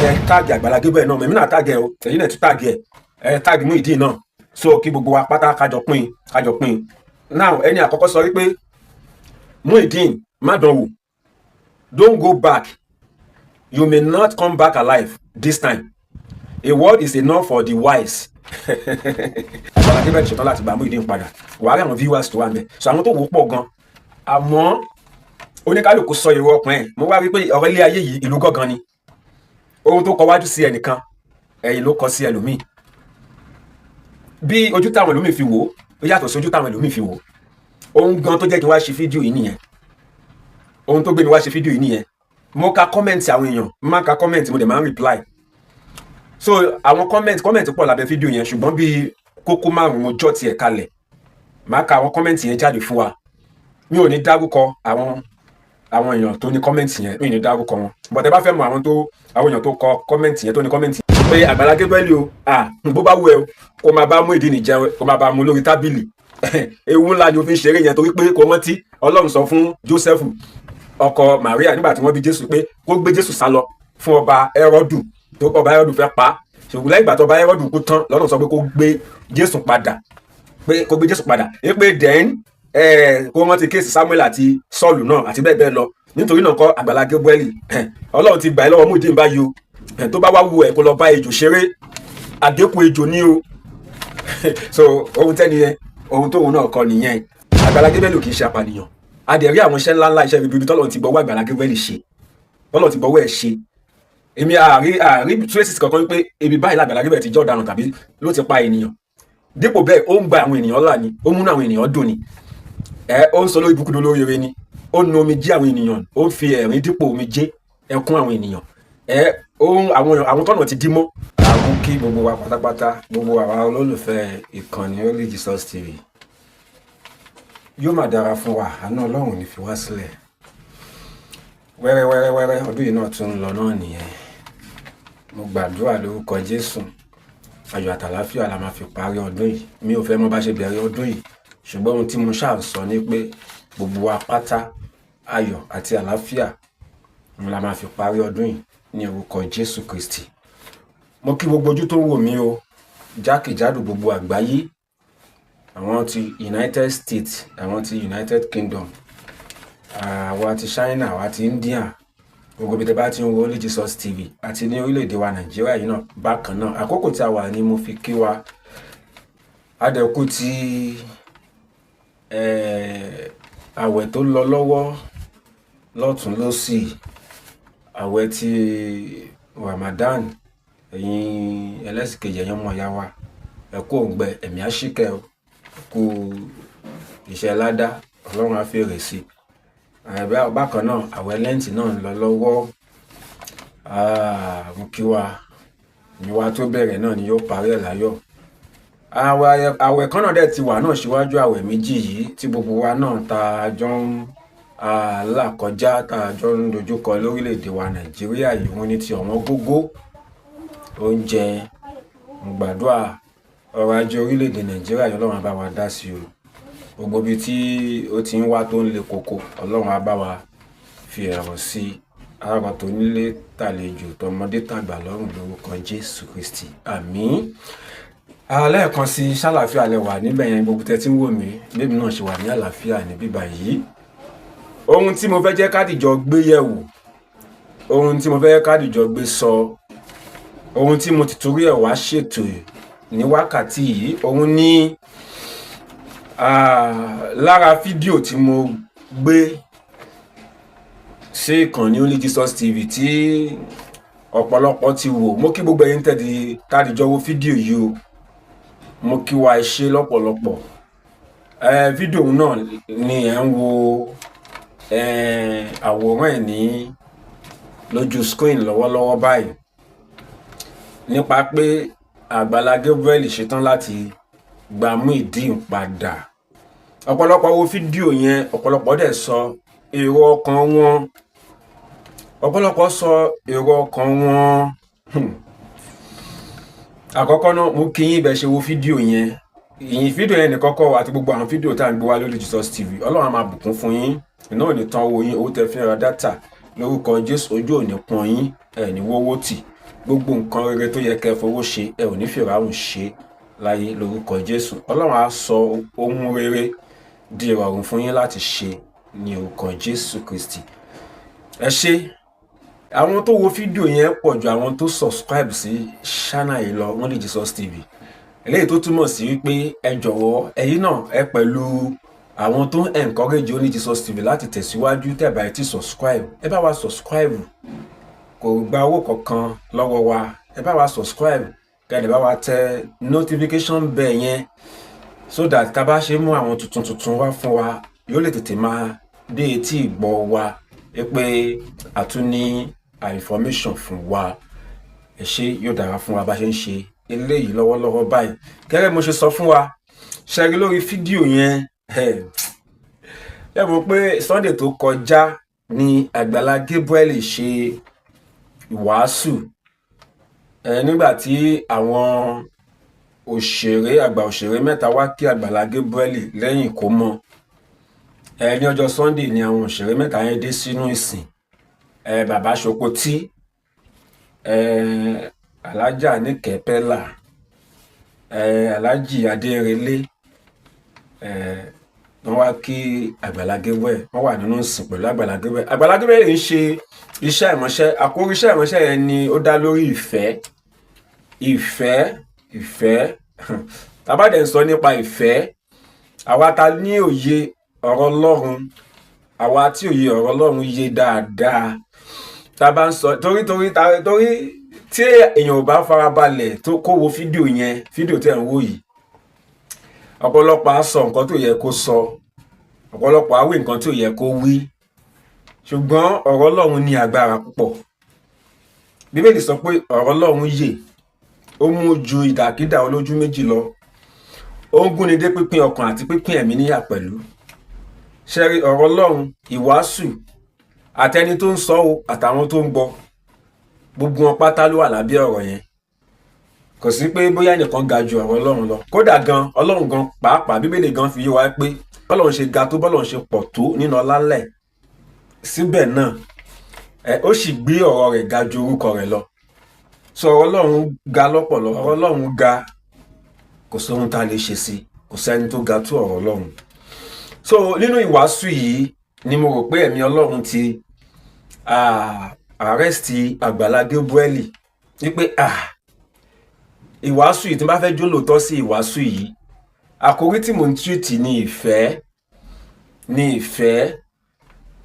Ẹ tag Àgbàlá Gabriel náà, èmi náà tag ẹ o, ẹ̀yin náà tún tag ẹ, ẹ tag Muyideen náà, so kí gbogbo wa pátá kájọ pín, kájọ pín. Now, ẹni àkọ́kọ́ sọ wípé, "Muyideen, má dán wò. Don't go back. You may not come back alive this time. A word is enough for the wise." Àgbàlá Gabriel ṣetán láti gba Muyideen padà. Wàá rí àwọn viewers tó wà ń bẹ̀, so àwọn tó wò ó pọ̀ gan, àmọ́ oníkálukú sọ èrò ọkàn ẹ̀. Mo wá rí pé ọ̀rọ̀ ilé ayé yìí, ìlú gángan ni. Ohun tó kọ wájú sí ẹnìkan, ẹ̀yìn ló kọ sí ẹlòmíì. Bí ojú táwọn ẹlòmíì fi wò ó, ó yàtọ̀ sí ojú táwọn ẹlòmíì fi wò ó. Ohun gan tó jẹ́ kí n wá ṣe fídíò yìí nìyẹn. Ohun tó gbé mi wá ṣe fídíò yìí nìyẹn. Mo ka comment àwọn èèyàn, mo máa ń ka comment, mo dẹ̀ máa ń reply. So àwọn comment pọ̀ lábẹ́ fídíò yẹn, ṣùgbọ́n bíi kókó márùn-ún mo jọ́ tiẹ̀ kalẹ̀. Máa ka àwọn comment yẹn jáde fún wa. Mi ò ní dárúkọ àwọn èèyàn tó ní comment yẹn, mi ò ní dárúkọ wọn, but ẹ bá fẹ́ mọ àwọn èèyàn tó kọ comment yẹn, tó ní comment pé Àgbàlá Gabriel o, ah, bó bá wù ẹ́ o, kó máa bá Muyideen jẹun, kó máa bá mu lórí tábìlì, ewu ńlá ni o fi ń ṣeré yẹn, torí pé kò rántí Ọlọ́run sọ fún Joseph, ọkọ Maria, nígbà tí wọ́n bí Jésù, pé kó gbé Jésù sá lọ fún ọba Hẹ́rọ́dù, tó ọba Hẹ́rọ́dù fẹ́ pa á. Ṣùgbọ́n lẹ́yìn ìgbà tó ọba Hẹ́rọ́dù kú tán, lọ́nà sọ pé kó gbé Jésù padà, pé kó gbé Jésù padà, pé then kó rántí case Samuel àti Sọ́ọ̀lù náà àti bẹ́ẹ̀ bẹ́ẹ̀ lọ. Nítorí náà kọ́, Àgbàlá Gabriel, Ọlọ́run ti gbà ẹ́ lọ́wọ́ Muyideen báyìí o. Tó bá wá wù ẹ́, kó lọ bá ejò ṣeré, àgékù ejò ní o. So ohun tẹ́ni yẹn, ohun tóun náà kọ nìyẹn. Àgbàlá Gabriel kì í ṣe apànìyàn. A dẹ̀ rí àwọn iṣẹ́ ńláńlá, iṣẹ́ ribiribi tọ́lọ́run ti gbọ́wọ́ Àgbàlá Gabriel ṣe, tọ́lọ́run ti gbọ́wọ́ ẹ̀ ṣe. Èmi àrí traces kankan wípé ibi báyìí l'Àgbàlá Gabriel ti jẹ́ ọ̀daràn tàbí ló ti pa ènìyàn. Dípò bẹ́ẹ̀, ó ń gba àwọn ènìyàn là ni, ó múnú àwọn ènìyàn dùn ni, ẹ ó ń sọ lórí ibùkún lórí ire ni, ó nu omijé àwọn ènìyàn, ó ń fi ẹ̀rín dípò omijé ẹkún àwọn ènìyàn, ẹ ó ń àwọn tọ́nà ti dí mọ́. Àwọn kí gbogbo wa pátápátá, gbogbo àwa olólùfẹ́ ìkànnì Holy Jesus TV, yóò máa dára fún wa. Àánú Ọlọ́run ní fi wá sílẹ̀. Wẹ́rẹ́ wẹ́rẹ́ wẹ́rẹ́, ọdún yìí náà tún ń lọ náà nìyẹn. Mo gbàdúrà lórúkọ Jésù, ayọ̀ àtàláfíà la máa fi parí ọdún yìí. Mi ò fẹ́ mọ̀ bá ṣe bẹ̀rẹ̀ ọdún yìí, ṣùgbọ́n ohun tí mo ṣáà sọ ni pé gbogbo wa pátá, ayọ̀ àti àlàáfíà la máa fi parí ọdún yìí ní orúkọ Jésù Kristi. Mo kí gbogbo ojú tó ń wò mí o, jákèjádò gbogbo àgbáyé, àwọn ti United States, àwọn ti United Kingdom, àwa ti China, àwa ti India, gbogbo ibi tẹ́ bá ti ń wo Holy Jesus TV, àti ní orílẹ̀-èdè wa Nàìjíríà yìí náà bákan náà. Àkókò tí a wà ní, mo fi kí wa adẹ̀kú ti àwẹ̀ tó lọ lọ́wọ́ lọ́tún lọ́sì, àwẹ̀ ti Ramadan. Ẹ̀yin ẹlẹ́sìn kejì, ẹ̀yin ọmọ ìyá wa, ẹ kú òǹgbẹ, ẹ̀mí á ṣíkẹ́ o, kú iṣẹ́ ládá, Ọlọ́run á fèrè sí i. Bákan náà, àwẹ̀ Lent náà ń lọ lọ́wọ́. Mo kí wa ní wa tó bẹ̀rẹ̀ náà ni yóò parí ẹ̀ láyọ̀. Àwẹ̀ kan náà dẹ̀ ti wà náà síwájú àwẹ̀ méjì yìí tí gbogbo wa náà tá a jọ ń là kọjá, tá a jọ ń dojúkọ lórílẹ̀‐èdè wa Nàìjíríà yìí, wọ́n ní ti ọ̀wọ́n gógó oúnjẹ. Mo gbàdúrà, ọrọ̀ ajé orílẹ̀‐èdè Nàìjíríà yìí, Ọlọ́run á bá wa dá sí o. Gbogbo ibi tí ó ti ń wá tó ń le koko, Ọlọ́run á bá wa fi ẹ̀rọ̀ sí i, àrọ̀ tó nílé tàlejò, tọmọdé tàgbà lọ́rùn lórúkọ Jésù Kristi, àmín. Lẹ́ẹ̀kan sí, ṣàlàáfíà lẹ wà níbẹ̀ yẹn, gbogbo tẹ́ tí ń wò mí? Bébí náà ṣe wà ní àlàáfíà ní bíbá yìí. Ohun tí mo fẹ́ jẹ́ kádìjọ gbé yẹ̀wò, ohun tí mo fẹ́ kádìjọ gbé sọ, ohun tí mo ti torí ẹ̀ wá ṣètò ní wákàtí yìí, òun ní lára fídíò tí mo gbé sí ìkànnì Only Jesus TV tí ọ̀pọ̀lọpọ̀ ti wò. Mo kí gbogbo ẹ̀yin tẹ́ẹ̀dì tádìjọ wo fídíò yìí o, mo kí wa, ẹ ṣé lọ́pọ̀lọpọ̀. Fídíò náà ni ẹ̀ ń wo àwòrán ẹ̀ ní lójú screen lọ́wọ́lọ́wọ́ báyìí, nípa pé Àgbàlá Gabriel ṣetán láti gba Muyideen padà. Ọ̀pọ̀lọpọ̀ wo fídíò yẹn, ọ̀pọ̀lọpọ̀ dẹ̀ sọ èrò ọkàn wọn, ọ̀pọ̀lọpọ̀ sọ èrò ọkàn wọn. Àkọ́kọ́ náà, mo kí yín bẹ́ẹ̀ ṣe wo fídíò yẹn. Ìyìn fídíò yẹn nìkan kọ́, àti gbogbo àwọn fídíò tá à ń gbé wá lórí Jesus TV. Ọlọ́run á máa bùkún fún yín, iná ò ní tán owó yín, owó tẹ fi ń ra data, lórúkọ Jésù, ojú ò ní pọ́n yín, ẹ̀ ní wọ́wọ́ tì. Gbogbo nǹkan rere tó yẹ kẹ́ fowó ṣe, ẹ ò ní fìràhùn ṣe láyé lórúkọ Jésù. Ọlọ́run á sọ ohun rere di ìrọ̀rùn fún yín láti ṣe ní orúkọ Jésù Kristi. Ẹ ṣé. Àwọn tó wo fídíò yẹn pọ̀ ju àwọn tó subscribe sí channel yìí lọ, Only Jesus TV. Eléyìí tó túmọ̀ sí wípé ẹ jọ̀wọ́, ẹ̀yin náà, ẹ pẹ̀lú àwọn tó ń encourage Only Jesus TV láti tẹ̀síwájú. Tẹ́ bá ti subscribe, ẹ bá wa subscribe. Kò gba owó kankan lọ́wọ́ wa. Ẹ bá wa subscribe, kẹ́ ẹ lè bá wa tẹ notification bell yẹn, so that tá a bá ṣe mú àwọn tuntun tuntun wá fún wa, yóò lè tètè máa dé etí ìgbọ́ wa pé a tún ní information fún wa. Ẹ ṣé, yóò dára fún wa bá ṣe ń ṣe eléyìí lọ́wọ́lọ́wọ́ báyìí. Gẹ́gẹ́ bí mo ṣe sọ fún wa, ṣẹ́rí lórí fídíò yẹn, ẹ mọ̀ pé Sunday tó kọjá ní Àgbàlá Gabriel ṣe ìwàásù ẹ, nígbà tí àwọn òṣèré àgbà, òṣèré mẹ́ta wá kí Àgbàlá Gabriel lẹ́yìn ìkómọ ẹ. Ní ọjọ́ Sunday ni àwọn òṣèré mẹ́ta yẹn dé sínú ìsìn ẹ: Bàbá Ṣokotí ẹ, Alájà Níkẹ́ Pẹ́là ẹ, Alájì Adérelé ẹ. Wọ́n wá kí Àgbàlá Gabriel, wọ́n wà nínú ìsìn pẹ̀lú Àgbàlá Gabriel. Àgbàlá Gabriel ń ṣe iṣẹ́ ìránṣẹ́. Àkórí iṣẹ́ ìránṣẹ́ yẹn ni ó dá lórí ìfẹ́, ìfẹ́, ìfẹ́. Tá bá dẹ̀ ń sọ nípa ìfẹ́, àwa ta ní òye ọ̀rọ̀ Ọlọ́run, àwa tí òye ọ̀rọ̀ Ọlọ́run yé dáadáa, tá a bá ń sọ torí tí èèyàn ò bá farabalẹ̀ tó kó wo fídíò yẹn, fídíò tẹ̀ ń wò yìí, ọ̀pọ̀lọpọ̀ á sọ nǹkan tó yẹ kó sọ, ọ̀pọ̀lọpọ̀ á wí nǹkan tó yẹ kó wí. Ṣùgbọ́n ọ̀rọ̀ Ọlọ́run ní agbára púpọ̀. Bíbélì sọ pé ọ̀rọ̀ Ọlọ́run yè, ó mú ju ìdàkídà olójú méjì lọ, ó ń gúnni dé pípín ọkàn àti pípín ẹ̀mí níyà pẹ̀lú. Ṣẹ́rí, ọ̀rọ̀ Ọlọ́run, ìwàásù, àtẹni tó ń sọ o, àtàwọn tó ń gbọ́, gbogbo wọn pátá ló wà lábẹ́ ọ̀rọ̀ yẹn. Kò sí pé bóyá ẹnìkan ga ju ọ̀rọ̀ Ọlọ́run lọ. Kódà gan, Ọlọ́run gan pàápàá, Bíbélì gan fi yé wa pé bọ́lọ́run ṣe ga tó, bọ́lọ́run ṣe pọ̀ tó nínú ọlá ńlẹ̀, síbẹ̀ náà ẹ ó sì gbé ọ̀rọ̀ rẹ̀ ga ju orúkọ rẹ̀ lọ. Sọ ọ̀rọ̀ Ọlọ́run ga lọ́pọ̀lọpọ̀. Ọ̀rọ̀ Ọlọ́run ga, kò sóhun tá a lè ṣe sí, kò sẹ́ni tó ga tó ọ̀rọ̀ Ọlọ́run. So nínú ìwàásù yìí ni mo rò pé ẹ̀mí Ọlọ́run ti arrest Àgbàlá Gabriel wípé ìwàásù yìí, tí n bá fẹ́ jó lóòótọ́ sí ìwàásù yìí, àkórí tí mò ń treat ní ìfẹ́, ní ìfẹ́.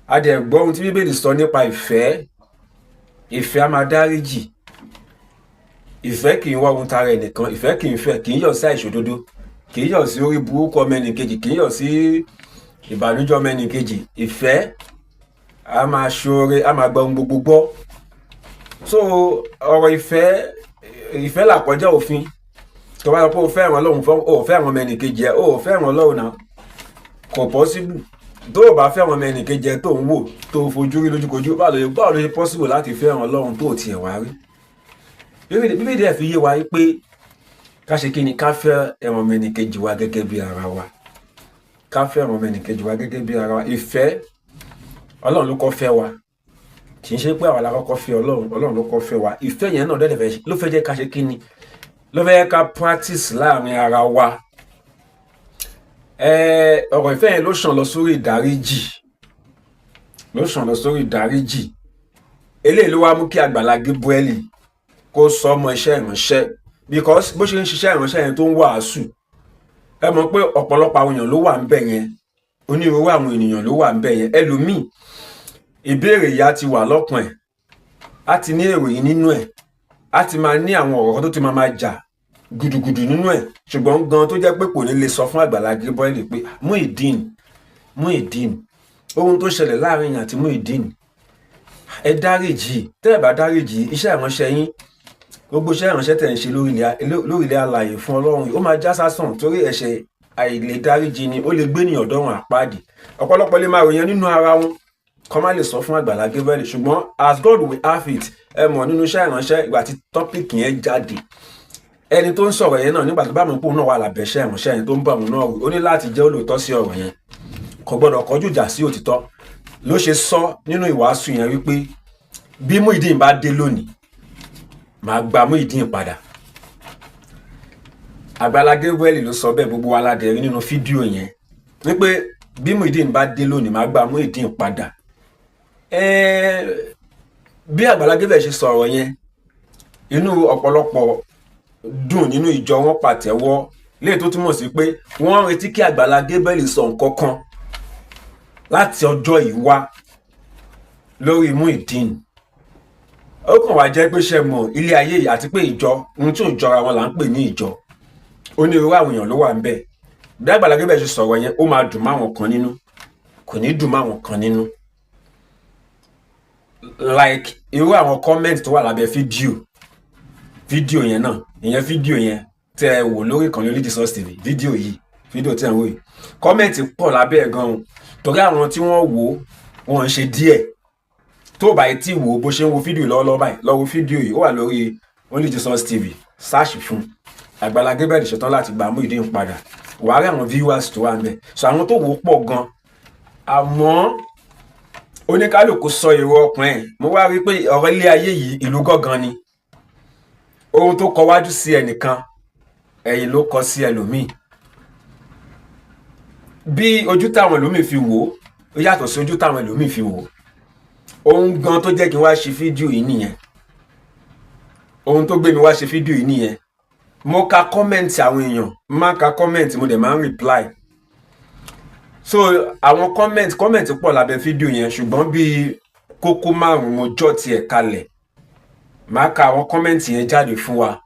A dẹ̀ gbọ́ ohun tí Bíbélì sọ nípa ìfẹ́. Ìfẹ́ á máa dáríjì, ìfẹ́ kì í wá ohun tara ẹnìkan, ìfẹ́ kì í fẹ́, kì í yọ̀ sí àìṣòdodo, kì í yọ̀ sí orí burúkú ọmọ ẹnìkejì, kì í yọ̀ sí ìbànújẹ́ ọmọ ẹnìkejì. Ìfẹ́ a máa ṣoore, a máa gba ohun gbogbo gbọ́. So ọ̀rọ̀ ìfẹ́, ìfẹ́ là kọjá òfin. Tó bá sọ pé o fẹ́ràn Ọlọ́run, fún o fẹ́ràn ọmọ ẹnìkejì ẹ, o fẹ́ràn Ọlọ́run náà, kò possible. Tó o bá fẹ́ràn ọmọ ẹnìkejì ẹ tó ń wò, tó o fojú rí lójúkojú, báwo ló ṣe possible láti fẹ́ràn Ọlọ́run tó o tiẹ̀ wá rí? Bíbélì ẹ̀ fi yé wa pé ká ṣe kí ni? Ká fẹ́ ẹran ọmọ ẹnìkejì wa gẹ́gẹ́ bí ara wa. Ká fẹ́ràn ọmọ ẹnìkejì wa gẹ́gẹ́ bí ara wa. Ìfẹ́, Ọlọ́run ló kọ́ fẹ́ wa. Kì í ṣe pé àwa la kọ́kọ́ fẹ́ Ọlọ́run, Ọlọ́run ló kọ́ fẹ́ wa. Ìfẹ́ yẹn náà dẹ́dẹ̀ ló fẹ́ jẹ́ ká ṣe kí ni, ló fẹ́ ká practice láàrin ara wa. Ọ̀rọ̀ ìfẹ́ yẹn ló ṣàn lọ sórí ìdáríjì, ló ṣàn lọ sórí ìdáríjì. Eléyìí ló wá mú kí Àgbàlá Gabriel kó sọ ọmọ iṣẹ́ ìránṣẹ́, because bó ṣe ń ṣiṣẹ́ ìránṣẹ́ yẹn tó ń wàásù, ẹ mọ̀ pé ọ̀pọ̀lọpọ̀ àwọn èèyàn ló wà ń bẹ̀ yẹn, onírúurú àwọn ènìyàn ló wà ń bẹ̀ yẹn. Ẹlòmíì, ìbéèrè ìyá ti wà lọ́kàn ẹ̀, á ti ní èrò yìí nínú ẹ̀, á ti máa ní àwọn ọ̀rọ̀ tó ti máa jà gudugudu nínú ẹ̀, ṣùgbọ́n gan tó jẹ́ pé kò ní lè sọ fún Àgbàlá Gabriel pé Muyideen, Muyideen, ohun tó ṣẹlẹ̀ láàrin yín àti Muyideen, ẹ dáríjì. Tẹ́ ẹ bá dáríjì, iṣẹ́ ìránṣẹ́ yín, gbogbo iṣẹ́ ìránṣẹ́ tẹ̀ ń ṣe lórí ilẹ̀ alààyè fún Ọlọ́run, ó máa já sásàn, torí ẹ̀ṣẹ̀ àìlèdáríjì ni ó lè gbé ènìyàn dọ́run àpáàdì. Ọ̀pọ̀lọpọ̀ lè máa ròyìn nínú ara wọn, kọ́ má lè sọ fún Àgbàlá Gabriel. Ṣùgbọ́n as God will have it, ẹ mọ̀, nínú iṣẹ́ ìránṣẹ́, ìgbà tí topic yẹn jáde, ẹni tó ń sọ̀rọ̀ yẹn náà, nígbà tó bá mọ̀ pé òun náà wà lábẹ́ iṣẹ́ ìránṣẹ́ yẹn tó ń bá òun náà wí, ó ní láti jẹ́ olóòótọ́ sí ọ̀rọ̀ yẹn. Kò gbọ́dọ̀ kọjú ìjà sí òtítọ́. Ló ṣe sọ nínú ìwàásù yẹn wípé bí Muyideen bá dé lónìí, màá màá gba Muyideen padà. Àgbàlá Gabriel ló sọ bẹ́ẹ̀. Gbogbo wa la dẹ̀ rí nínú fídíò yẹn wípé bí Muyideen bá dé lónìí, màá gba Muyideen padà. Bí Àgbàlá Gabriel ṣe sọ̀rọ̀ yẹn, inú ọ̀pọ̀lọpọ̀ dùn nínú ìjọ, wọn pàtẹ́wọ́, léyìí tó túmọ̀ sí pé wọ́n ń retí kí Àgbàlá Gabriel sọ nǹkan kan láti ọjọ́ yìí wá lórí Muyideen. Ó kàn wá jẹ́ pé, ṣe mọ̀, ilé ayé yìí àti pé ìjọ, ohun tí ò jọra wọn là ń pè ní ìjọ. Onírúurú àwọn èèyàn ló wà ń bẹ̀. Bí Àgbàlá Gabriel ṣe sọ̀rọ̀ yẹn, ó máa dùn máwọn kan nínú, kò ní dùn máwọn kan nínú. Like irú àwọn comment tó wà lábẹ́ fídíò yẹn náà, ìyẹn fídíò yẹn tẹ́ ẹ wò lórí ìkànnì Only Jesus TV, fídíò yìí, fídíò tẹ́ ẹ ń wò yìí, comment pọ̀ lábẹ́ ẹ̀ gan-an, torí àwọn tí wọ́n wò ó, wọ́n ń ṣe díẹ̀. Tó o bá yìí tí wò ó, bó ṣe ń wo fídíò lọ́wọ́lọ́wọ́ báyìí, lọ wo fídíò yìí, ó wà lórí Only Jesus TV. Search fún "Àgbàlá Gabriel ṣetán láti gba Muyideen padà", wàá rí àwọn viewers tó wà ń bẹ̀. So àwọn tó wò ó pọ̀ gan, àmọ́ oníkálukú sọ èrò ọkàn ẹ̀. Mo wá rí i pé ọ̀rọ̀ ilé ayé yìí, ìlú gángan ni. Ohun tó kọ wájú sí ẹnìkan, ẹ̀yìn ló kọ sí ẹlòmíì. Bí ojú táwọn ẹlòmíì fi wò ó, ó yàtọ̀ sí ojú táwọn ẹlòmíì fi wò ó. Ohun gan tó jẹ́ kí n wá ṣe fídíò yìí nìyẹn. Ohun tó gbé mi wá ṣe fídíò yìí nìyẹn. Mo ka comment àwọn èèyàn, máa ka comment, mo dẹ̀ máa ń reply. So àwọn comment pọ̀ lábẹ́ fídíò yẹn, ṣùgbọ́n bíi kókó márùn-ún mo jọ́ tiẹ̀ kalẹ̀. Màá ka àwọn comment yẹn jáde fún wa.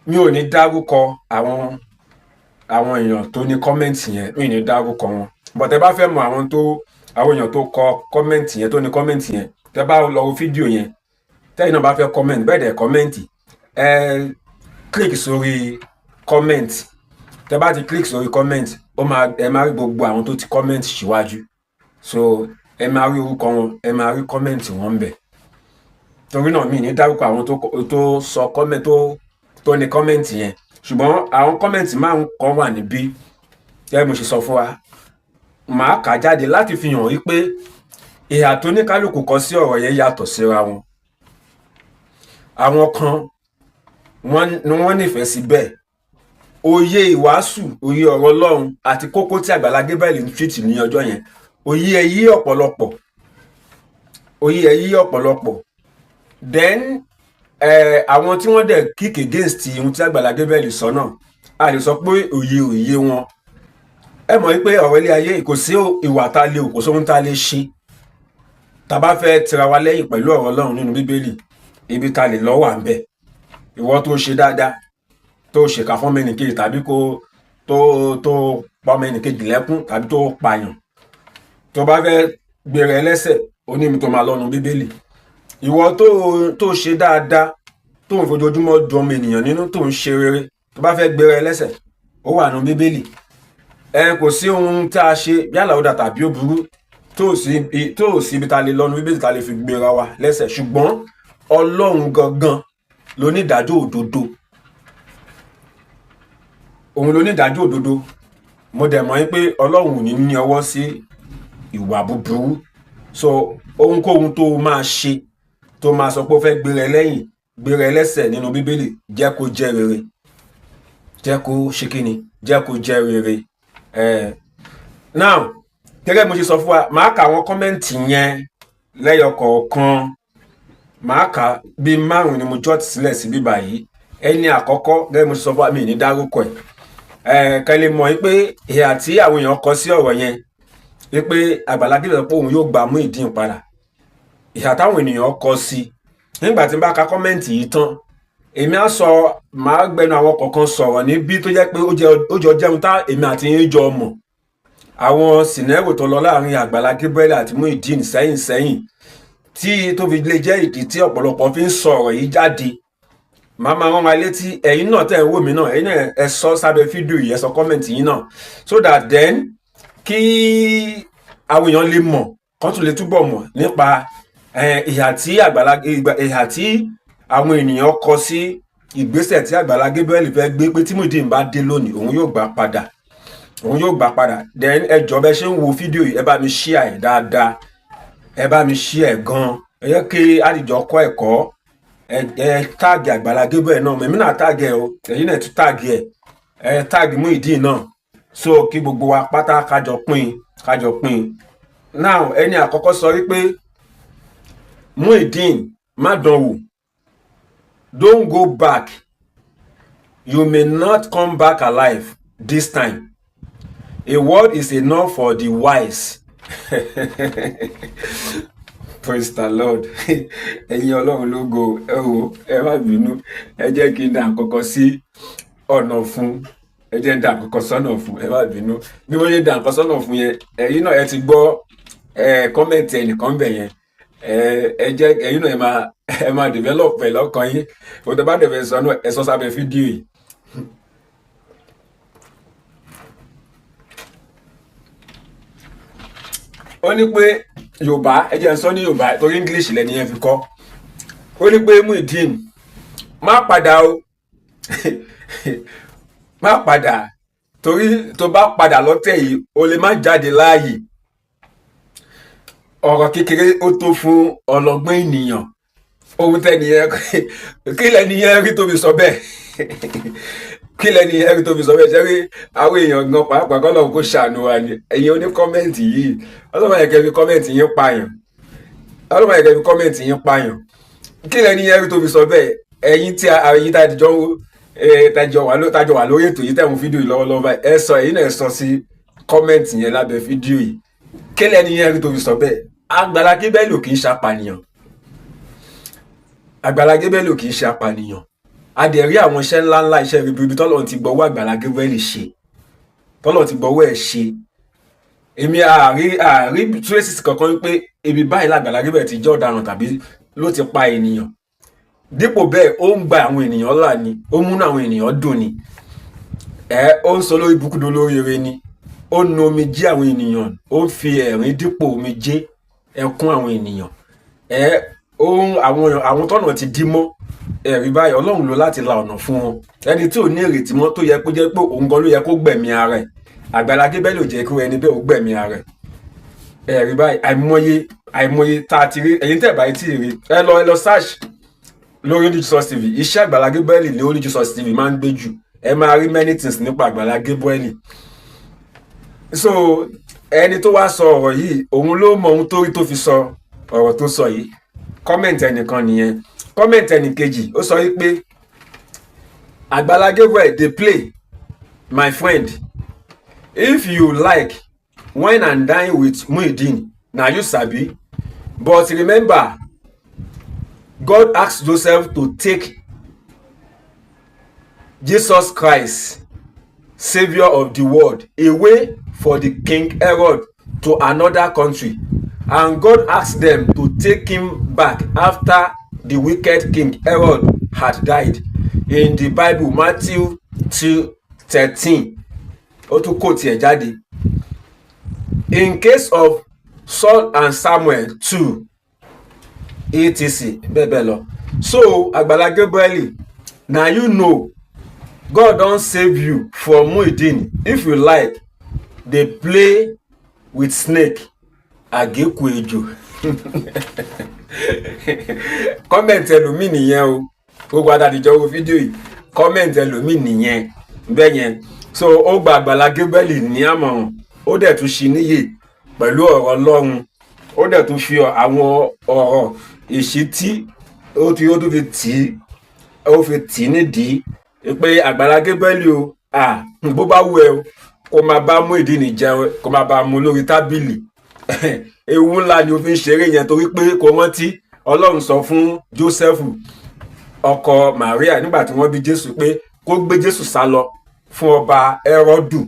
Mi ò ní dárúkọ àwọn èèyàn tó ní comment yẹn, mi ò ní dárúkọ wọn, but ẹ bá fẹ́ mọ àwọn èèyàn tó kọ comment yẹn, tó ní comment yẹn, tẹ́ bá lọ wo fídíò yẹn, tẹ́yìn náà bá fẹ́ comment bẹ́ẹ̀ dẹ̀ comment, ẹ click sórí comment. Tẹ́ bá ti click sórí comment, ó máa ẹ máa rí gbogbo àwọn tó ti comment síwájú. So ẹ máa rí orúkọ wọn, ẹ máa rí comment wọn ń bẹ̀. Torí náà, mi ní dárúkọ àwọn tó sọ comment, tó ní comment yẹn, ṣùgbọ́n àwọn comment márùn kan wà níbí. Gẹ́gẹ́ mo ṣe sọ fún wa, màá kà jáde láti fi hàn wípé ìhà tó ní kálukú kọ sí ọ̀rọ̀ yẹn yàtọ̀ síra wọn. Àwọn kan wọ́n ni wọ́n nífẹ̀ẹ́ sí bẹ́ẹ̀, òye ìwàásù, òye ọ̀rọ̀ Ọlọ́run àti kókó tí Àgbàlá Gabriel ń treat ní ọjọ́ yẹn, òye ẹ̀ yí ọ̀pọ̀lọpọ̀, òye ẹ̀ yí ọ̀pọ̀lọpọ̀. Then àwọn tí wọ́n dẹ̀ kick against ohun tí Àgbàlá Gabriel sọ náà, a lè sọ pé òye wọn. Ẹ mọ̀ wípé ọ̀rọ̀ ilé ayé, kò sí ìwà tá a lè, kò sóhun tá a lè ṣe tá a bá fẹ́ tira wa lẹ́yìn pẹ̀lú ọ̀rọ̀ Ọlọ́run nínú Bíbélì, ibi tá a lè lọ wà ń bẹ̀. Ìwọ tó ṣe dáadáa, tó ṣèkà fún ọmọ ẹnìkejì, tàbí kó tó pa ọmọ ẹnìkejì lẹ́kún, tàbí tó pààyàn, tó bá fẹ́ gbèrè ẹlẹ́sẹ̀, oníbi tó máa lọ́nu Bíbélì. Ìwọ tó ṣe dáadáa, tó ń fojoojúmọ́ dùn ọmọ ènìyàn nínú, tó ń ṣe rere, tó bá fẹ́ gbèrè ẹlẹ́sẹ̀, ó wà nù Bíbélì. Ẹ kò sí ohun tá a ṣe, yálà ó dà tàbí ó burú, tó sí ibi tá a lè lọ́nu Bíbélì tá a lè fi gbéra wa lẹ́sẹ̀. Ṣùgbọ́n Ọlọ́run gangan lónídàájọ́ òdodo, òun lónídàájọ́ òdodo. Mo dẹ̀ mọ̀ pé Ọlọ́run ò ní ní ọwọ́ sí ìwà búburú. So ohunkóhun tó o máa ṣe, tó máa sọ pé ó fẹ́ gbéra ẹ lẹ́yìn, gbéra ẹ lẹ́sẹ̀ nínú Bíbélì, jẹ́ kó jẹ́ rere, jẹ́ kó ṣe kíni, jẹ́ kó jẹ́ rere. Now, gẹ́gẹ́ bí mo ṣe sọ fún wa, màá ka àwọn comment yẹn lẹ́yọ kọ̀ọ̀kan. Màá kà bíi márùn-ún ni mo jot sílẹ̀ sí bíbà yìí. Ẹni àkọ́kọ́, gẹ́gẹ́ bí mo ṣe sọ fún wa, mi ní dárúkọ ẹ̀, kẹ́ lè mọ̀ pé ìhà tí àwọn èèyàn kọ sí ọ̀rọ̀ yẹn, wípé Àgbàlá Gabriel sọ pé òun yóò gba Muyideen padà, ìhà táwọn ènìyàn kọ sí. Nígbà tí n bá ka comment yìí tán, èmi á sọ, màá gbẹnu àwọn kọ̀ọ̀kan sọ̀rọ̀ níbí tó jẹ́ pé ó jọ jẹun tá èmi àti yín jọ mọ̀, àwọn scenario tó lọ láàrin Àgbàlá Gabriel àti Muyideen sẹ́yìn sẹ́yìn, tí tó fi lè jẹ́ ìdí tí ọ̀pọ̀lọpọ̀ fi ń sọ̀rọ̀ yìí jáde. Màá máa rán wa létí. Ẹ̀yin náà tẹ̀ ń wò mí náà, ẹ̀yin náà ẹ sọ sábẹ́ fídíò yìí, ẹ sọ comment yín náà, so that then kí àwọn èèyàn lè mọ̀, kán tún lè túbọ̀ mọ̀ nípa ìhà tí Àgbàlá, ìhà tí àwọn ènìyàn kọ sí ìgbésẹ̀ tí Àgbàlá Gabriel fẹ́ gbé, pé tí Muyideen bá dé lónìí, òun yóò gbà padà, òun yóò gbà padà. Then ẹ jọ̀ọ́, bẹ́ ṣe ń wo fídíò yìí, ẹ bá mi share ẹ̀ dáadáa, ẹ bá mi share ẹ̀ gan. Ẹ yẹ kí àdìjọ kọ́ ẹ̀kọ́. Ẹ tag Àgbàlá Gabriel náà, èmi náà tag ẹ o, ẹ̀yin náà tún tag ẹ, ẹ tag Muyideen náà, so kí gbogbo wa pátá kájọ pín, kájọ pín. Now, ẹni àkọ́kọ́ sọ wípé, "Muyideen, má dán wò. Don't go back. You may not come back alive this time. A word is enough for the wise." Praise the Lord. Ẹ̀yin Ọlọ́run lógo. Ẹ wò, ẹ má bínú, ẹ jẹ́ kí n dà kọ́kọ́ sí ọ̀nà fún, ẹ jẹ́ n dà kọ́kọ́ sọ́nà fún. Ẹ má bínú bí wọ́n ṣe dà nǹkan sọ́nà fún yẹn. Ẹ̀yin náà ẹ ti gbọ́ ẹ comment ẹnìkan bẹ̀ yẹn. Ẹ jẹ́ ẹ̀yin náà ẹ máa develop ẹ lọ́kàn yín. Kò tó bá dẹ̀ fẹ́ sọ náà, ẹ sọ sábẹ́ fídíò yìí. Ó ní pé Yorùbá, ẹ jẹ́ n sọ ní Yorùbá torí English lẹ́ni yẹn fi kọ́. Ó ní pé, "Muyideen, má padà o, má padà, torí tó bá padà lọ́tẹ̀ yìí, o lè má jáde láàyè. Ọ̀rọ̀ kékeré ó tó fún ọlọ́gbọ́n ènìyàn." Ohun tẹ́niyẹn, kí lẹ́ni yẹn rí tó fi sọ bẹ́ẹ̀? Kí lẹ́ni yẹn rí tó fi sọ bẹ́ẹ̀? Ṣe rí àwọn èèyàn gan pàápàá, kọ́ lọ́run kó ṣàánú wa ni. Ẹ̀yin oní comment yìí, ọlọ́mọ yẹn kẹ́ fi comment yín pààyàn, ọlọ́mọ yẹn kẹ́ fi comment yín pààyàn. Kí lẹ́ni yẹn rí tó fi sọ bẹ́ẹ̀? Ẹ̀yin tí ẹ̀yin tájọ tájọ wà lórí ètò yìí, tẹ̀wọ̀n fídíò yìí lọ́wọ́lọ́wọ́ báyìí, ẹ sọ, ẹ̀yin náà ẹ sọ sí comment yẹn lábẹ́ fídíò yìí. Kí lẹ́ni yẹn rí tó fi sọ bẹ́ẹ̀? Àgbàlá Gabriel kì í ṣapànìyàn. Àgbàlá Gabriel kì í ṣe apànìyàn. A dẹ̀ rí àwọn iṣẹ́ ńláńlá, iṣẹ́ ribiribi tọ́lọ́run ti gbọ́wọ́ Àgbàlá Gabriel ṣe, tọ́lọ́run ti gbọ́wọ́ ẹ̀ ṣe. Èmi àrí traces kankan wípé ibi báyìí l'Àgbàlá Gabriel ti jẹ́ ọ̀daràn tàbí ló ti pa ènìyàn. Dípò bẹ́ẹ̀, ó ń gba àwọn ènìyàn là ni, ó múnú àwọn ènìyàn dùn ni, ẹ ó ń sọ lórí burúkú lórí ire ni, ó nu omijé àwọn ènìyàn, ó ń fi ẹ̀rín dípò omijé ẹkún àwọn ènìyàn. Ẹ ó ń àwọn tọ́nà ti dí mọ́ ẹ̀rí báyìí, Ọlọ́run lò láti la ọ̀nà fún wọn. Ẹni tí ò ní ìrètí mọ́, tó yẹ kó jẹ́ pé òun gan ló yẹ kó gbẹ̀mí ara ẹ̀, Àgbàlá Gabriel ò jẹ́ kí ẹni bẹ́ẹ̀ ó gbẹ̀mí ara ẹ̀. Ẹ̀rí báyìí, àìmọye àìmọye tá a ti rí. Ẹ̀yin tẹ̀ báyìí tí ì rí, ẹ lọ search lórí Only Jesus TV. Iṣẹ́ Àgbàlá Gabriel ní Only Jesus TV máa ń gbé jù. Ẹ máa rí many things nípa Àgbàlá Gabriel. So ẹni tó wá sọ ọ̀rọ̀ yìí, òun ló mọ ohun tó rí tó fi sọ ọ̀rọ̀ tó sọ yìí. Comment ẹnìkan nìyẹn. Comment ẹnìkejì, ó sọ wípé, "Àgbàlá Gabriel dey play, my friend. If you like wine and dine with Muyideen, na you sabi. But remember, God asked Joseph to take Jesus Christ, saviour of the world, away for the King Herod to another country, and God asked them to take him back after the wicked King Herod had died in the Bible, Matthew 2:13." Ó tún kò tiẹ̀ jáde. "In case of Saul and Samuel too, etc." Bẹ́ẹ̀ bẹ́ẹ̀ lọ. So Àgbàlá Gabriel, na you know God don save you from Muyideen. If you like dey play with snake, àgékù ejò. Comment ẹlòmíì nìyẹn o. Gbogbo adàdìjọ wo fídíò yìí, comment ẹlòmíì nìyẹn bẹ́ẹ̀ yẹn. So ó gba Àgbàlá Gabriel ní àmọ̀ràn, ó dẹ̀ tún ṣí níyè pẹ̀lú ọ̀rọ̀ Ọlọ́run, ó dẹ̀ tún fi àwọn ọ̀rọ̀ ìṣítí, ó tún fi tì í, ó fi tì í nídìí pé, "Àgbàlá Gabriel o, ah, bó bá wù ẹ́ o, kó máa bá Muyideen jẹun, kó máa bá mu lórí tábìlì, ewu ńlá ni o fi ń ṣeré yẹn, torí pé kò rántí Ọlọ́run sọ fún Joseph, ọkọ Maria, nígbà tí wọ́n bí Jésù, pé kó gbé Jésù sá lọ fún ọba Hẹ́rọ́dù,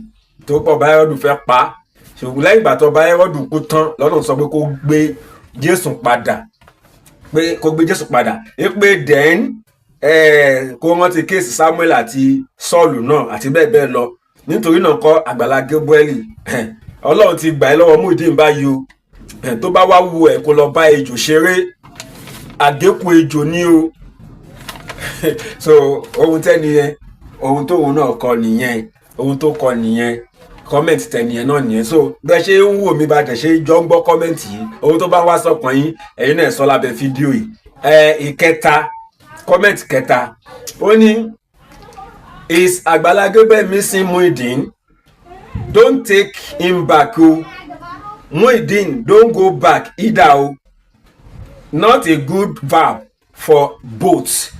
tó pọ̀ ọba Hẹ́rọ́dù fẹ́ pa á. Ṣùgbọ́n lẹ́yìn ìgbà tó ọba Hẹ́rọ́dù kú tán, lọ́nà sọ pé kó gbé Jésù padà, pé kó gbé Jésù padà, pé then kó rántí case Samuel àti Sọ́ọ̀lù náà àti bẹ́ẹ̀ bẹ́ẹ̀ lọ. Nítorí náà kọ́, Àgbàlá Gabriel, Ọlọ́run ti gbà ẹ́ lọ́wọ́ Muyideen báyìí o. Tó bá wá wù ẹ́, kó lọ bá ejò ṣeré, àgékù ejò ní o." So ohun tẹ́ni yẹn, ohun tóun náà kọ nìyẹn, ohun tó kọ nìyẹn. Comment tẹnìyẹn náà nìyẹn. So bẹ́ẹ̀ ṣe ń wò mí, bá tẹ̀ ṣe jọ ń gbọ́ comment yìí, ohun tó bá wá sọ̀kan yín, ẹ̀yin náà sọ lábẹ́ fídíò yìí. Ẹ ìkẹta Comment kẹta, ó ní, "Is Agbala Gabriel missing Muyideen? Don't take him back o. Muyideen, don't go back either o. Not a good vibe for both."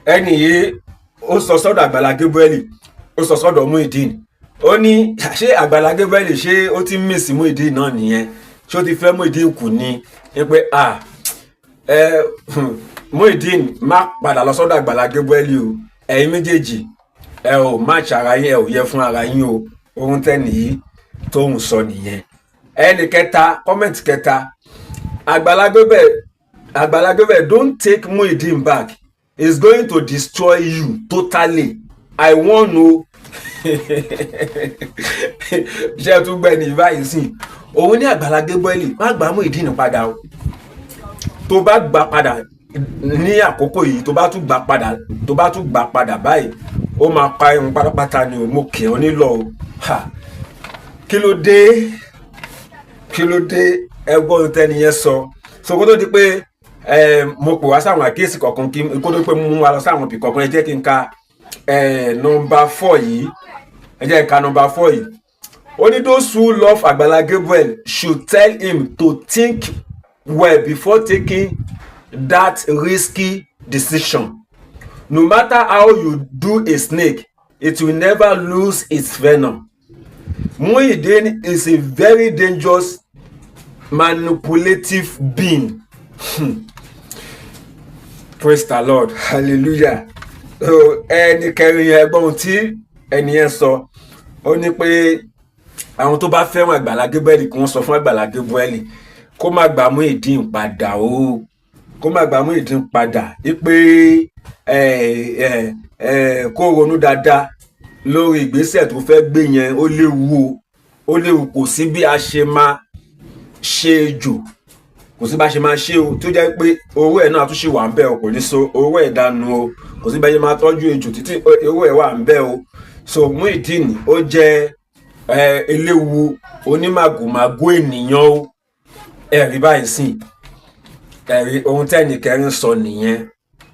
Ẹni yìí, ó sọ sọ́dọ̀ Àgbàlá Gabriel, ó sọ sọ́dọ̀ Muyideen. Ó ní, ṣé Àgbàlá Gabriel, ṣé ó ti miss Muyideen náà nìyẹn? Ṣé ó ti fẹ́ Muyideen kù ni? Ní pé ah, ẹ Muyideen, má padà lọ sọ́dọ̀ Àgbàlá Gabriel o. Ẹ̀yin méjèèjì, ẹ ò má ṣara yín, ẹ ò yẹ fún ara yín o. Ohun tẹ́nì yìí tóun sọ nìyẹn. Ẹnì kẹta, comment kẹta, "Àgbàlá Gabriel, Àgbàlá Gabriel, don't take Muyideen back. It's going to destroy you totally. I wan know." Ṣé ẹ tún gbẹ́ ní báyìí sìn? Òun ní, Àgbàlá Gabriel, má gbà Muyideen padà o. Tó bá gbà padà ní àkókò yìí, tó bá tún gbà padà, tó bá tún gbà padà báyìí, ó máa pa irun pátápátá ni o. Mo kì ọ́ nílọ o. Ha, kí ló dé? Kí ló dé? Ẹgbọ́n tẹ́ni yẹn sọ. So kó tó di pé mo pè wá sáwọn àkíyèsí kọ̀ọ̀kan, kí kó tó pé mo mú wa lọ sáwọn ibì kọ̀ọ̀kan, ẹ jẹ́ kí n ka number 4 yìí. Ẹ jẹ́ kí n ka number 4 yìí. Ó ní, "Those who love Agbala Gabriel should tell him to think well before taking that risky decision. No matter how you do a snake, it will never lose its venom. Muyideen is a very dangerous, manipulative being." Praise the Lord, hallelujah. So ẹni kẹrin yẹn, gbọ́n tí ẹni yẹn sọ. Ó ní pé àwọn tó bá fẹ́ràn Àgbàlá Gabriel, kí wọ́n sọ fún Àgbàlá Gabriel kó má gbà Muyideen padà o, kó má gbà Muyideen padà, wípé ẹ ẹ ẹ kó ronú dáadáa lórí ìgbésẹ̀ tó fẹ́ gbé yẹn. Ó léwu o, ó léwu. Kò sí bí a ṣe máa ṣe jù, kò sí bá ṣe máa ṣe o, tó jẹ́ pé owó ẹ̀ náà tún ṣì wà ń bẹ̀ o. Kò ní so owó ẹ̀ dànù o. Kò sí bá ṣe máa tọ́jú ejò títí owó ẹ̀ wà ń bẹ̀ o. So Muyideen, ó jẹ́ eléwu, onímàgòmágó ènìyàn o. Ẹ̀rí báyìí sìn, ẹ̀rí ohun tẹ́nì kẹrin sọ nìyẹn.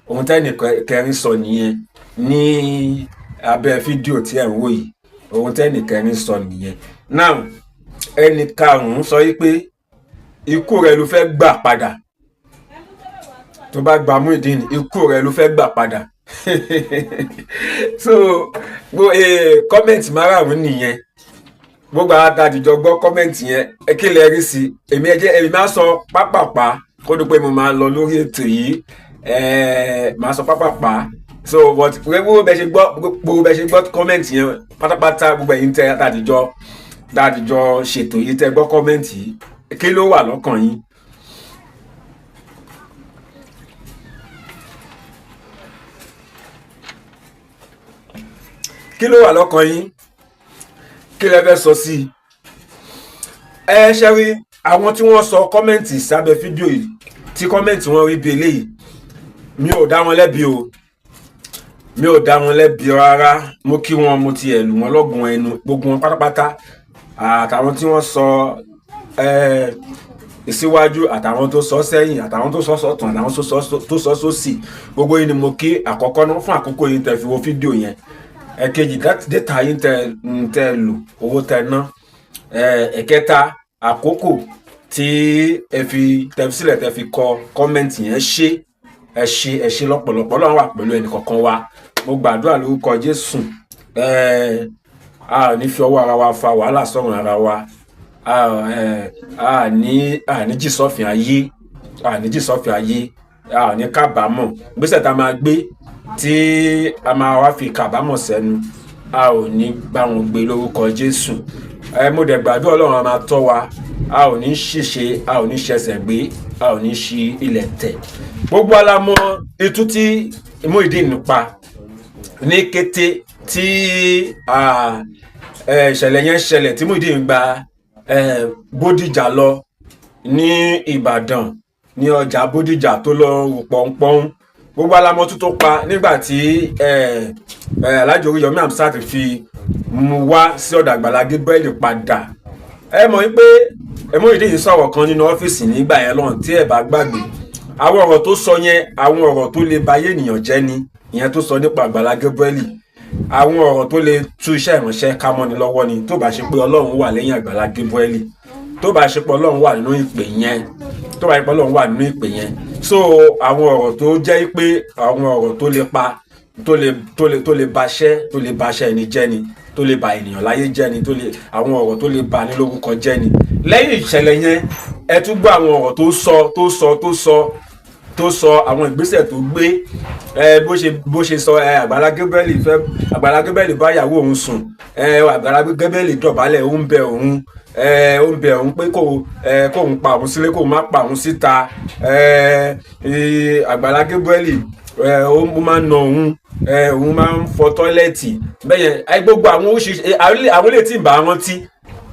Ohun tẹ́nì kẹrin sọ nìyẹn ní abẹ́ fídíò tí ẹ̀ ń wò yìí. Ohun tẹ́nì kẹrin sọ nìyẹn. Now, ẹnì karùn-ún sọ yìí pé ikú rẹ ló fẹ́ gbà padà. Tó bá gba Muyideen, ikú rẹ ló fẹ́ gbà padà. So gbo comment márààrún nìyẹn. Gbogbo àwọn àtàdìjọ gbọ́ comment yẹn, ẹ kí lẹ rí sí? Èmi, ẹ jẹ́ èmi máa sọ pápápá kó dún pé mo máa lọ lórí ètò yìí. Máa sọ pápápá. So but gbogbo bẹ ṣe gbọ́ comment yẹn pátápátá, gbogbo ẹ̀yin tẹ àtàdìjọ ṣètò yìí, tẹ gbọ́ comment yìí, kí ló wà lọ́kàn yín? Kí ló wà lọ́kàn yín? Kí lẹ fẹ́ sọ sí i? Ẹ ṣe rí àwọn tí wọ́n sọ comment sábẹ́ fídíò yìí, tí comment wọn rí bí eléyìí, mi ò dá wọn lẹ́bi o, mi ò dá wọn lẹ́bi rárá. Mo kí wọn, mo ti ẹ̀ lù wọ́n lọ́gùn ẹnu, gbogbo wọn pátápátá, àtàwọn tí wọ́n sọ síwájú, àtàwọn tó sọ sẹ́yìn, àtàwọn tó sọ sọ́tún, àtàwọn tó sọ sósì, gbogbo yìí ni mo kí. Àkọ́kọ́ náà, fún àkókò yìí tẹ́ fi wo fídíò yẹn. Ẹ̀kejì, data yín tẹ́ tẹ́ lò, owó tẹ́ ná. Ẹ̀kẹta, àkókò tí ẹ fi tẹ́ fi sílẹ̀, tẹ́ fi kọ comment yẹn. Ṣé, ẹ ṣé, ẹ ṣé lọ́pọ̀lọpọ̀. Ọlọ́run wà pẹ̀lú ẹnì kọ̀ọ̀kan wa. Mo gbàdúrà lórúkọ Jésù, a ò ní fi ọwọ́ ara wa fa wàhálà sọ́run ara wa. A ní jì sọ́fìn ayé, a ní jì sọ́fìn ayé, a ò ní kábàámọ̀. Gbèsè tá a máa gbé tí a máa wá fi kábàámọ̀ sẹ́nu, a ò ní bá wọn gbé lórúkọ Jésù. Mo dẹ̀ gbàdúrà, Ọlọ́run a máa tọ́ wa. A ò ní ṣìṣe, a ò ní ṣẹsẹ̀ gbé, a ò ní ṣi ilẹ̀ tẹ̀. Gbogbo alamọ itú tí Muyideen pa ní kété tí ìṣẹ̀lẹ̀ yẹn ṣẹlẹ̀, tí Muyideen gba Bódìjà lọ ní Ìbàdàn, ní ọjà Bódìjà tó lọ rù pọ̀npọ̀n. Gbogbo alamọ tó pa nígbà tí Alhaji Oríyọmí Hamzat fi mú wá sí ọ̀dọ̀ Àgbàlá Gabriel padà. Ẹ mọ̀ wípé Muyideen sọ̀rọ̀ kan nínú ọ́fíìsì nígbà yẹn lọ́hùn, tí ẹ bá gbàgbé. Àwọn ọ̀rọ̀ tó sọ yẹn, àwọn ọ̀rọ̀ tó lè bayé ènìyàn jẹ́ ni. Ìyẹn tó sọ nípa Àgbàlá Gabriel, àwọn ọ̀rọ̀ tó lè tú iṣẹ́ ìránṣẹ́ ká mọ́ni lọ́wọ́ ni, tó bá ṣe pé Ọlọ́run wà lẹ́yìn Àgbàlá Gabriel, tó bá ṣe pé Ọlọ́run wà nínú ìpè yẹn, tó bá ṣe pé Ọlọ́run wà nínú ìpè yẹn. So àwọn ọ̀rọ̀ tó jẹ́ pé àwọn ọ̀rọ̀ tó lè pa, tó lè baṣẹ́, tó lè baṣẹ́ ẹni jẹ́ ni, tó lè ba ènìyàn láyé jẹ́ ni, tó lè àwọn ọ̀rọ̀ tó lè ba ní lórúkọ jẹ́ ni. Lẹ́yìn ìṣẹ̀lẹ̀ yẹn, ẹ tún gbọ́ àwọn ọ̀rọ̀ tó sọ, tó sọ, tó sọ, tó sọ, àwọn ìgbésẹ̀ tó gbé. Ẹ bó ṣe sọ, ẹ Àgbàlá Gabriel fẹ́, Àgbàlá Gabriel bá ìyàwó òun sùn, ẹ Àgbàlá Gabriel dọ̀bálẹ̀, ó ń bẹ òun, ẹ ó ń bẹ òun pé kó ẹ kóun pa òun sílé, kóun má pa òun síta. Ẹ Àgbàlá Gabriel, ẹ ó máa ń na òun, ẹ òun máa ń fọ toilet bẹ́yẹn. Ẹ gbogbo àwọn oríṣiríṣi àwọn ilé tí ń bá rántí,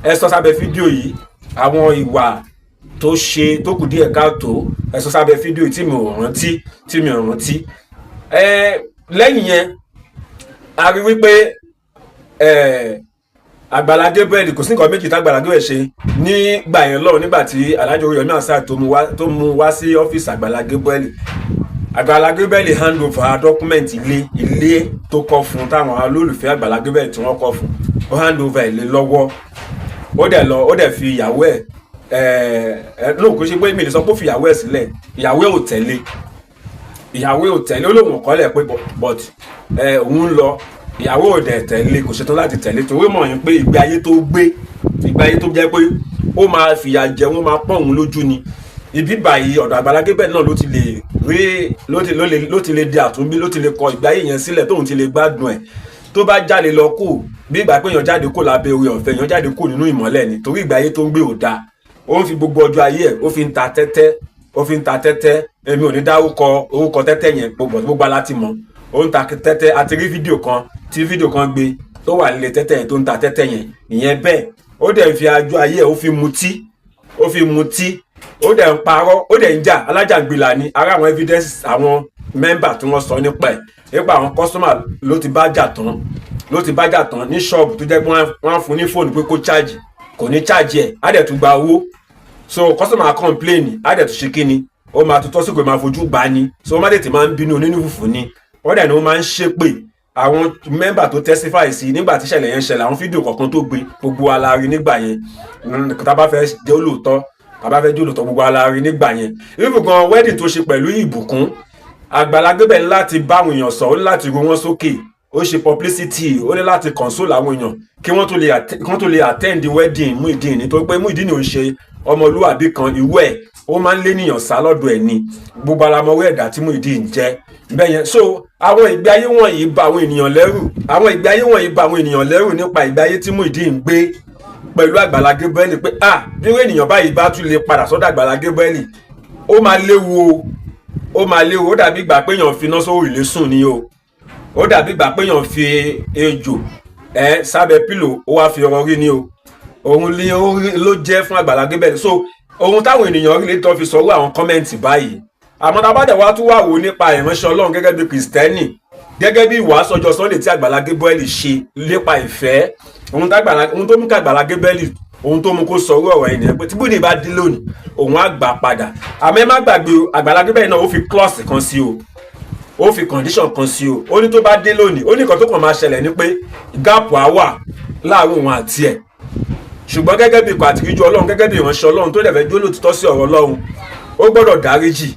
ẹ sọ sábẹ́ fídíò yìí. Àwọn ìwà tó ṣe tó kù díẹ̀ káàtó, ẹ sọ sábẹ́ fídíò yìí tí mi ò rántí, tí mi ò rántí. Ẹ lẹ́yìn yẹn, a rí wípé ẹ Àgbàlá Gabriel, kò sí nǹkan méjì tágbàlá Gabriel ṣe nígbà yẹn lọ́wọ́. Nígbà tí Alhaji Oríyọmí Hamzat tó mú wá sí ọ́fíìsì Àgbàlá Gabriel, Àgbàlá Gabriel hand over document ilé tó kọ́ fún, táwọn olólùfẹ́ Àgbàlá Gabriel tí wọ́n kọ́ fún. Ó hand over ilé lọ́wọ́, ó dẹ̀ lọ, ó dẹ̀ fi ìyàwó ẹ̀ ẹ̀ ẹ̀ lóun. Kò ṣe pé mi lè sọ pé ó fi ìyàwó ẹ̀ sílẹ̀. Ìyàwó ẹ̀ ò tẹ̀lé, ìyàwó ẹ̀ ò tẹ̀lé. Ó lóun kọ́lẹ̀ pé but ẹ òun ń lọ, ìyàwó ò dẹ̀ tẹ̀lé, kò ṣetán láti tẹ̀lé, torí mọ̀ yín pé ìgbé ayé tó gbé, ìgbé ayé tó jẹ́ pé ó máa fìyà jẹ wọ́n, máa pọ́n òun lójú ni. Ibi báyìí, ọ̀dọ̀ Àgbàlá Gabriel náà ló ti lè rí, ló ti lè di àtúnbí, ló ti lè kọ ìgbé ayé yẹn sílẹ̀, tóun ti lè gbádùn ẹ̀. Tó bá jáde lọ kù, bí ìgbà pé èèyàn jáde kó lábẹ́ orí ọ̀fẹ́, èèyàn jáde kó nínú ìmọ́lẹ̀ ni, torí ìgbé ayé tó ń gbé ò dáa. Ó ń fi gbogbo ọjọ́ ayé ẹ̀, ó fi ń ta tẹ́tẹ́, ó fi ń ta tẹ́tẹ́. Èmi ò ní dárúkọ orúkọ tẹ́tẹ́ yẹn, gbogbo gbogbo aláti mọ̀. Ó ń ta tẹ́tẹ́. Àti rí fídíò kan tí fídíò kan gbé tó wà nílé tẹ́tẹ́ yẹn, tó ń ta tẹ́tẹ́ yẹn. Ìyẹn bẹ́ẹ̀, ó dẹ̀ ń fi ajú ayé ẹ̀, ó fi mutí, ó fi mutí, ó dẹ̀ ń parọ́, ó dẹ̀ ń jà. Alájàngbìlà ni ara. Àwọn evidence, àwọn member tí wọ́n sọ nípa ẹ̀, nípa àwọn customer ló ti bá jà tán, ló ti bá jà tán ní ṣọ́ọ̀bù, tó jẹ́ pé wọ́n á fún ní fóònù pé kó charge, kò ní charge ẹ̀, á dẹ̀ tún gba owó. So customer complain, á dẹ̀ tún ṣe kí ni, ó máa tutọ́ sí, kò máa fojú gbà ni. So wọ́n má tètè máa ń bínú, onínú fùfù ni. Wọ́n dẹ̀ ni wọ́n máa ń ṣépè. Àwọn member tó testify sí nígbà tí ìṣẹ̀lẹ̀ yẹn ṣẹlẹ̀, àwọn fídíò kọ̀ọ̀kan tó gbé, gbogbo wa la rí nígbà yẹn. Tá a bá fẹ́ jẹ́ olóòótọ́, tá a bá fẹ́ jẹ́ olóòótọ́, gbogbo wa la rí nígbà yẹn. Even gan, wedding tó ṣe pẹ̀lú Ìbùkún, Àgbàlá Gabriel láti bá àwọn èèyàn sọ, ó ní láti ru wọn sókè, ó ṣe publicity, ó ní láti console àwọn èèyàn kí wọ́n tó lè attend the wedding Muyideen, nítorí pé Muyideen ò ń ṣe ọmọlúwàbí kan. Ìwé ẹ̀, ó máa ń lé níyàn sá lọ́dọ̀ ẹ̀ ni. Gbogbo alamọ̀wé ẹ̀dá tí Muyideen jẹ́ bẹ́ẹ̀ yẹn. So àwọn ìgbé ayé wọ̀nyí bà àwọn ènìyàn lẹ́rù. Àwọn ìgbé ayé wọ̀nyí bà àwọn ènìyàn lẹ́rù nípa ìgbé ayé tí Muyideen ń gbé pẹ̀lú Àgbàlá Gabriel, pé ah, bí irú ènìyàn báyìí bá tún lè padà sọ́dọ̀ Àgbàlá Gabriel, ó máa léwu o, ó máa léwu. Ó dàbí ìgbà pé èèyàn fi iná sórí ilé sùn ni o. Ó dàbí ìgbà pé èèyàn fi ejò ẹ sábẹ́ pillow, ó wá fi ọrọ̀ rí ni o. Òun ni ó ló jẹ́ fún Àgbàlá Gabriel. So ohun táwọn ènìyàn rí lè tó fi sọ̀rọ̀ àwọn comment báyìí. Àmọ́ tá a bá dẹ̀ wá tún wà wò nípa ìránṣẹ́ Ọlọ́run gẹ́gẹ́ bí Kìrìsìtẹ́nì, gẹ́gẹ́ bí ìwàásù ọjọ́ Sunday tí Àgbàlá Gabriel ṣe lépa ìfẹ́, ohun tó mú kí Àgbàlá Gabriel, ohun tó mú kó sọ ọ̀rọ̀ yìí nìyẹn, pé tí bóde bá dé lónìí, òun á gbà padà. Àmọ́ ẹ má gbàgbé o, Àgbàlá Gabriel náà, ó fi clause kan sí o, ó fi condition kan sí o. Ó ní tó bá dé lónìí, ó ní nǹkan tó kàn máa ṣẹlẹ̀ ni pé gap á wà láàrin òun àti ẹ̀. Ṣùgbọ́n gẹ́gẹ́ bí ikọ̀ àtìríjú Ọlọ́run, gẹ́gẹ́ bí ìránṣẹ́ Ọlọ́run tó dẹ̀ fẹ́ jó lòtítọ́ sí ọ̀rọ̀ Ọlọ́run, ó gbọ́dọ̀ dáríjì,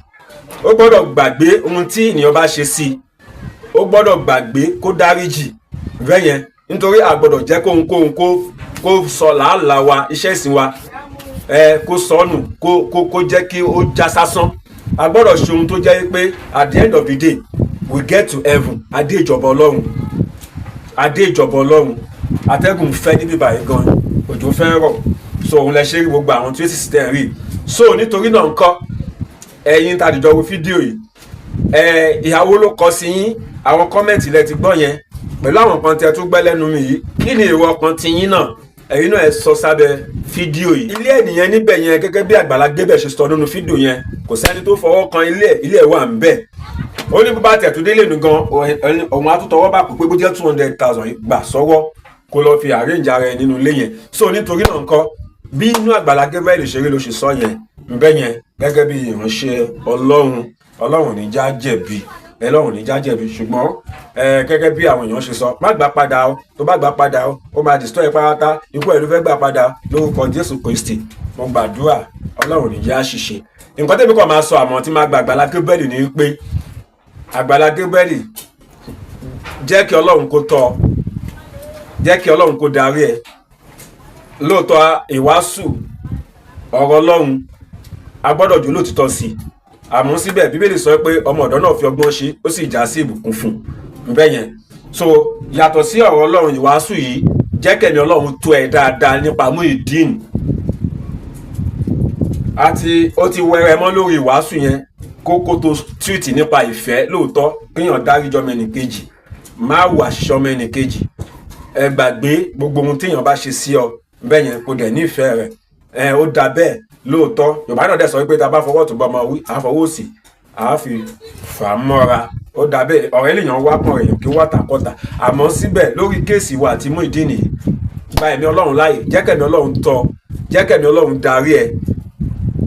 ó gbọ́dọ̀ gbàgbé ohun tí ènìyàn bá ṣe sí i, ó gbọ́dọ̀ gbàgbé, kó dáríjì bẹ́ẹ̀ yẹn, nítorí a gbọ́dọ̀ jẹ́ kóhunkóhun kó sọ làálàá wa, iṣẹ́ ìsìn wa, ẹ kó sọnù, kó jẹ́ kí ó já sásán. A gbọ́dọ̀ ṣe ohun tó jẹ́ pé at the end of the day, we get to heaven. Adé ìjọba Ọlọ́run, adé ìjọba Ọlọ́run. Atẹ́gùn fẹ́ níbí báyìí gan, òjò fẹ́ rọ̀. So òun lẹ ṣe rí gbogbo àwọn tí ó sì sì tẹ̀ ń rí. So nítorí náà ńkọ́, ẹ̀yin tá a dìjọ wo fídíò yìí, ẹ ìyàwó ló kọ sí yín? Àwọn comment lẹ ti gbọ́ yẹn pẹ̀lú àwọn kan tí ẹ tún gbẹ́ lẹ́nu mi yìí, kí ni èrò ọkàn ti yín náà? Ẹ̀yin náà ẹ sọ sábẹ́ fídíò yìí. Ilé ènìyàn níbẹ̀ yẹn, gẹ́gẹ́ bí Àgbàlá Gabriel ṣe sọ nínú fídíò yẹn, kò sẹ́ni tó fọwọ́ kan ilé ẹ̀, ilé ẹ̀ wà ń bẹ̀. Ó ní bó bá tẹ̀ tó délé nu gan, òun á tún tọwọ́ bá pè pé bó jẹ́ 200,000 gbà sọ́wọ́, kó lọ́ọ́ fi arrange ara ẹ̀ nínú ilé yẹn. So nítorí náà ńkọ́, bí inú Àgbàlá Gabriel ṣeré ló ṣe sọ yẹn ńbẹ́ yẹn. Gẹ́gẹ́ bí ìránṣẹ́ Ọlọ́run, Ọlọ́run ní já jẹ̀bi, Ọlọ́run ní já jẹ̀bi. Ṣùgbọ́n gẹ́gẹ́ bí àwọn èèyàn ṣe sọ, má gbà padà o. Tó bá gbà padà o, ó máa destroy pátá. Ikú ẹ̀ ló fẹ́ gbà padà. Lórúkọ Jésù Kristi, mo gbàdúrà, Ọlọ́run ní já ṣìṣe. Nǹkan tẹ́mi kàn máa sọ, àmọ́ tí máa gba Àgbàlá Gabriel ní wípé, Àgbàlá Gabriel, jẹ́ kí Ọlọ́run kó tọ́ ọ, jẹ́ kí Ọlọ́run kó darí ẹ. Lóòótọ́, ìwàásù ọ̀rọ̀ Ọlọ́run, a gbọ́dọ̀ jù lóòtítọ́ sí i. Àmọ́ síbẹ̀, Bíbélì sọ pé ọmọ ọ̀dọ́ náà fi ọgbọ́n ṣe, ó sì já sí ìbùkún fún un bẹ́ẹ̀ yẹn. So yàtọ̀ sí ọ̀rọ̀ Ọlọ́run, ìwàásù yìí, jẹ́ kẹ̀mí Ọlọ́run tó ẹ dáadáa nípa Muyideen. Àti ó ti wẹrẹ mọ́ lórí ìwàásù yẹn, kókó tó túwìtì nípa ìfẹ́, lóòótọ́, kéèyàn dáríjọ́ ọmọ ẹnì kejì, má wù àṣìṣe ọmọ ẹnì kejì, ẹ gbàgbé gbogbo ohun téèyàn bá ṣe sí ọ bẹ́ẹ̀ yẹn, kò dẹ̀ nífẹ̀ẹ́ rẹ̀. Ẹ ó da bẹ́ẹ̀ lóòótọ́. Yorùbá náà dẹ̀ sọ wípé tá a bá fọwọ́ tó bá ọmọ wí, àá fọwọ́ òsì àá fi fà á mọ́ra. Ó da bẹ́ẹ̀. Ọ̀rẹ́ lèèyàn wá pọ̀n, èèyàn kí wá tàkọ́tà. Àmọ́ síbẹ̀, lórí case wa àti Muyideen yìí, gba ẹ̀mí Ọlọ́run láàyè, jẹ́ kẹ̀mí Ọlọ́run tọ́, jẹ́ kẹ̀mí Ọlọ́run darí ẹ,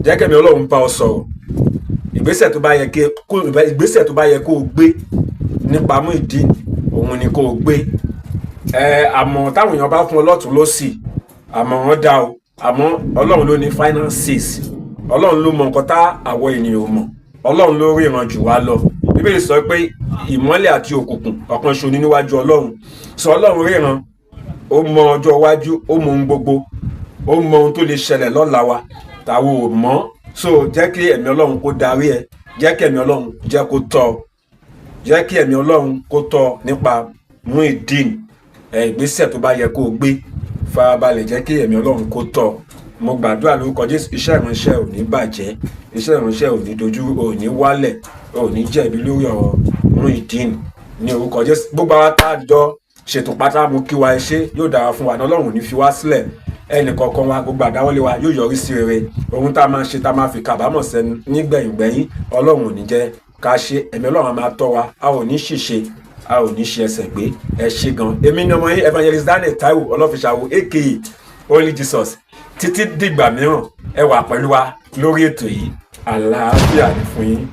jẹ́ kẹ̀mí Ọlọ́run bá ọ sọ̀rọ̀. Ìgbésẹ̀ tó bá yẹ kó o gbé nípa Muyideen, òun ni kó o gbé ẹ. Àmọ́ táwọn èèyàn bá fún ọ lọ́tún lọ́sì, àmọ́ wọn dá o. Àmọ́ Ọlọ́run ló ní finances. Ọlọ́run ló mọ nǹkan tá àwọ̀ ènìyàn ò mọ̀. Ọlọ́run ló ríran jù wá lọ. Bíbélì sọ pé ìmọ́lẹ̀ àti òkùnkùn, ọ̀kan ṣo ní níwájú Ọlọ́run. Sọ Ọlọ́run ríran, ó mọ ọjọ́ iwájú, ó mọ ohun gbogbo, ó mọ ohun tó lè ṣẹlẹ̀ lọ́la wa tàwọn ò mọ̀. So jẹ́ kí ẹ̀mí Ọlọ́run kó darí ẹ, jẹ́ kí ẹ̀mí Ọlọ́run jẹ́ kó tọ́ ọ, jẹ́ kí ẹ̀mí Ọlọ́run kó tọ́ ọ nípa Muyideen. Ẹ ìgbésẹ̀ tó bá yẹ kó o gbé, farabalẹ̀, jẹ́ kí ẹ̀mí Ọlọ́run kó tọ́ ọ. Mo gbàdúrà lórúkọ Jésù, iṣẹ́ ìránṣẹ́ ò ní bàjẹ́, iṣẹ́ ìránṣẹ́ ò ní dojú, ò ní wálẹ̀, ò ní jẹ̀bi lórí ọ̀rọ̀ Muyideen ní orúkọ Jésù. Gbogbo àwa tá a jọ ṣètò pátá, mo kí wa, ẹ ṣé. Yóò dára fún wa ní. Ọlọ́run ò ní fi wá sílẹ̀, ẹnì kọ̀ọ̀kan wa. Gbogbo àdáwọ́lé wa yóò yọrí sí rere. Ohun tá a máa ṣe tá a máa fi kábàámọ̀ sẹ́nu nígbẹ̀yìngbẹ̀yìn, Ọlọ́run ò ní jẹ́ ká ṣe. Ẹ̀mí Ọlọ́run á máa tọ́ wa, a ò ní ṣìṣe, a ò ní ṣe ẹsẹ̀ gbé. Ẹ ṣé gan. Èmi ni ọmọ yín, Evangelist Daniel Taiwo Ọlọ́fiṣàwò, aka Only Jesus. Títí dìgbà mìíràn, ẹ wà pẹ̀lú wa lórí ètò yìí. Àlàáfíà ní fún yín.